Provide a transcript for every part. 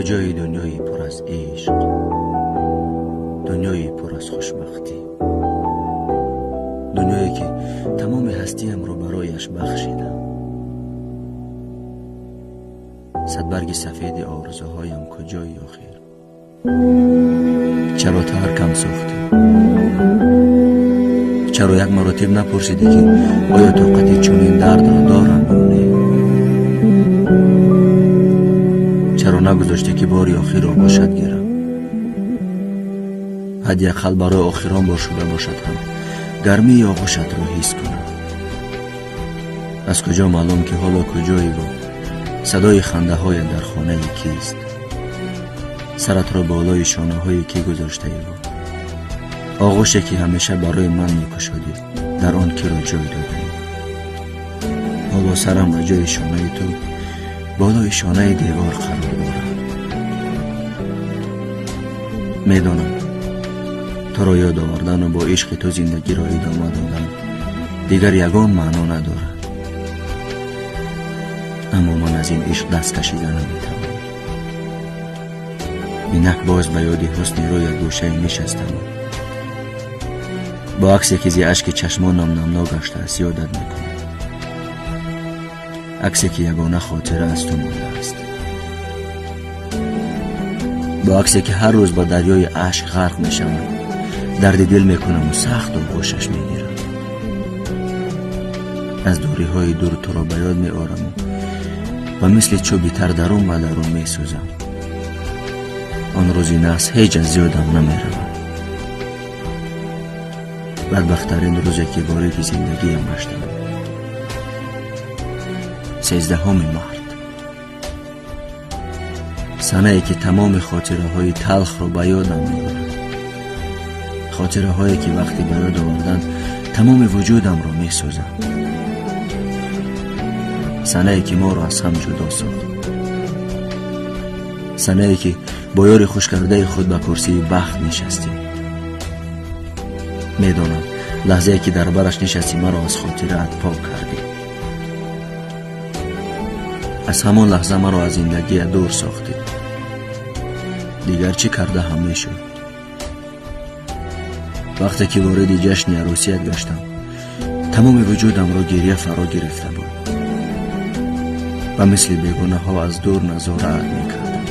Куҷои дунёи пур аз ишқ, дунёи пур аз хушбахтӣ, дунёе ки тамоми ҳастиямро барояш бахшидам. Садбарги сафеди орзуҳоям куҷои охир? Чаро таркам сохтӣ? Чаро як маротиб напурсидӣ, ки оё тоқати чунин дардро дорам ё не? Чаро нагузоштӣ, ки бори охир оғӯшат гирам? Ҳадди ақал барои охирон бор шуда бошад ҳам гармии оғӯшатро ҳис кунам. Аз куҷо маълум, ки ҳоло куҷоиву садои хандаҳоят дар хонаи кист? Саратро болои шонаҳои кӣ гузоштаиву оғӯше, ки ҳамеша барои ман мекушодӣ, дар он киро ҷой додаӣ? Ҳоло сарам ба ҷои шонаи ту болои шонаи девор қарор дорад. Медонам, туро ёд овардану бо ишқи ту зиндагиро идома додан дигар ягон маъно надорад, аммо ман аз ин ишқ даст кашида наметавонам. Инак боз ба ёди ҳусни рӯят гӯшае нишастаму бо аксе, ки зи ашки чашмонам намнок гаштааст, ёдат мекунам. Аксе, ки ягона хотира аз ту мондааст, бо аксе, ки ҳар рӯз ба дарёи ашк ғарқ мешавам, дарди дил мекунаму сахт оғӯшаш мегирам. Аз дуриҳои дур туро ба ёд меораму ва мисли чӯби тар дарун ба дарун месӯзам. Он рӯзи наҳс ҳеҷ аз ёдам намеравад. Бадбахттарин рӯзе, ки вориди зиндагиам гаштам, 13 март, санае ки тамоми хотираҳои талхро ба ёдам меорад, хотираҳое, ки вақти ба ёд овардан тамоми вуҷудамро месӯзанд, санае ки моро аз ҳам ҷудо сохт, санае ки бо ёри хушкардаи худ ба курсии бахт нишастем. Медонам, лаҳзае ки дар бараш нишастӣ, маро аз хотираат пок кардӣ. Аз ҳамон лаҳза маро аз зиндагия дур сохтӣ. Дигар чӣ карда ҳам мешуд? Вақте ки вориди ҷашни арӯсият гаштам, тамоми вуҷудамро гирья фаро гирифта буд ва мисли бегонаҳо аз дур назораат мекардам.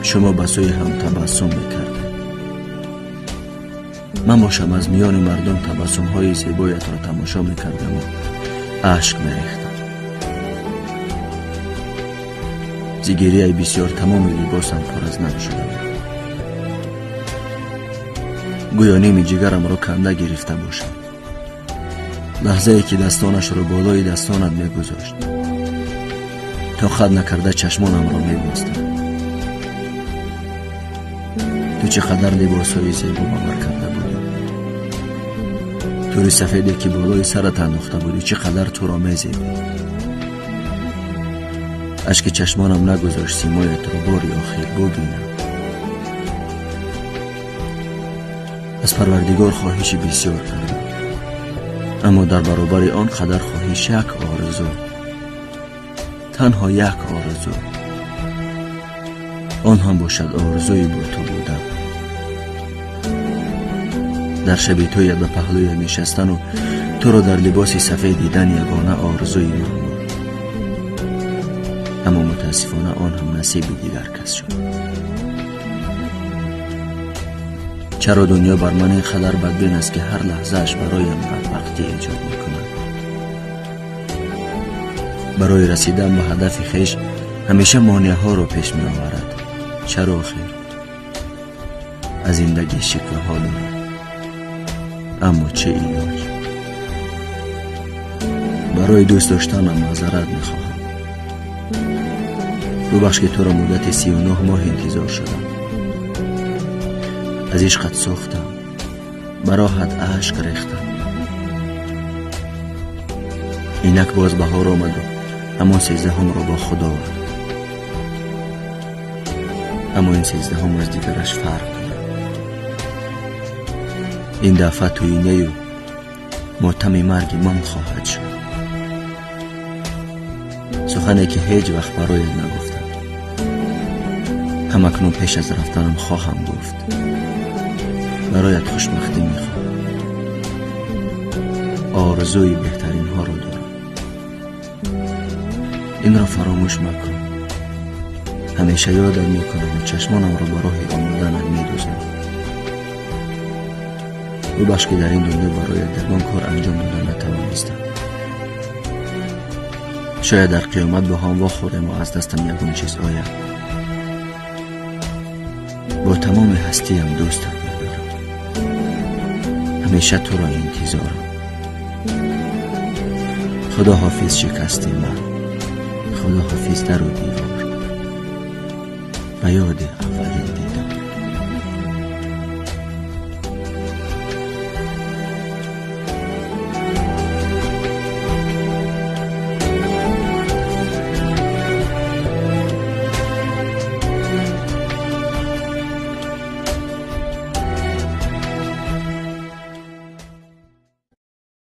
Шумо ба сӯи ҳам табассум мекардед. Ман бошам аз миёни мардум табассумҳои зебоятро тамошо мекардаму ашк мерехтам. Зи гирьяи бисёр тамоми либосам пур аз нам шуда буд. Гӯё ними ҷигарамро канда гирифта бошад. Лаҳзае ки дастонашро болои дастонат мегузошт, тоқат накарда чашмонамро мебастам. Ту чӣ қадар либосҳои зебо ба бар карда будӣ! Тури сафеде, ки болои сарат андохта будӣ, чӣ қадар туро мезебид! Ашки чашмонам нагузошт симоятро бори охир бубинам. Аз Парвардигор хоҳиши бисёр кардам, аммо дар баробари он қадар хоҳиш як орзу, танҳо як орзу, он ҳам бошад орзуи бо ту будан. Дар шаби тӯят ба паҳлӯят нишастану туро дар либоси сафед дидан ягона орзуи ман буд, аммо мутаассифона он ҳам насиби дигар кас шуд. Чаро дунё бар ман ин қадар бадбин аст, ки ҳар лаҳзааш бароям бадбахтӣ эҷод мекунад? Барои расидан ба ҳадафи хеш ҳамеша монеаҳоро пеш меоварад. Чаро охир? Аз зиндагӣ шикваҳо дорад, аммо чӣ илоҷ? Барои дӯст доштанам маъзарат мехоҳам. Бубахш, ки туро муддати 39 моҳ интизор шудам. Аз ишқат сохтам, ба роҳат ашк рехтам. Инак боз баҳор омаду ҳамон 13-ҳумро бо худ овард. Аммо ин 13-ҳум аз дигараш фарқ дорад. Ин дафъа тӯинею мотами марги ман хоҳад шуд. Сухане ки ҳеҷ вақт бароят нагуфтам, ҳамакнун пеш аз рафтанам хоҳам гуфт. Бароят хушбахтӣ мехоҳам, орзуи беҳтаринҳоро дорам. Инро фаромӯш макун. Ҳамеша ёдат мекунам ва чашмонамро ба роҳи омаданат медӯзам. Бубахш, ки дар ин дунё бароят ягон кор анҷом дода натавонистам. Шояд дар қиёмат бо ҳам вохӯрем ва аз дастам ягон чиз ояд. Бо тамоми ҳастиям дӯстат медорам, ҳамеша туро интизорам. Худо ҳофиз, шикасти ман, худо ҳофиз, дару девор. Ба ёди аввал.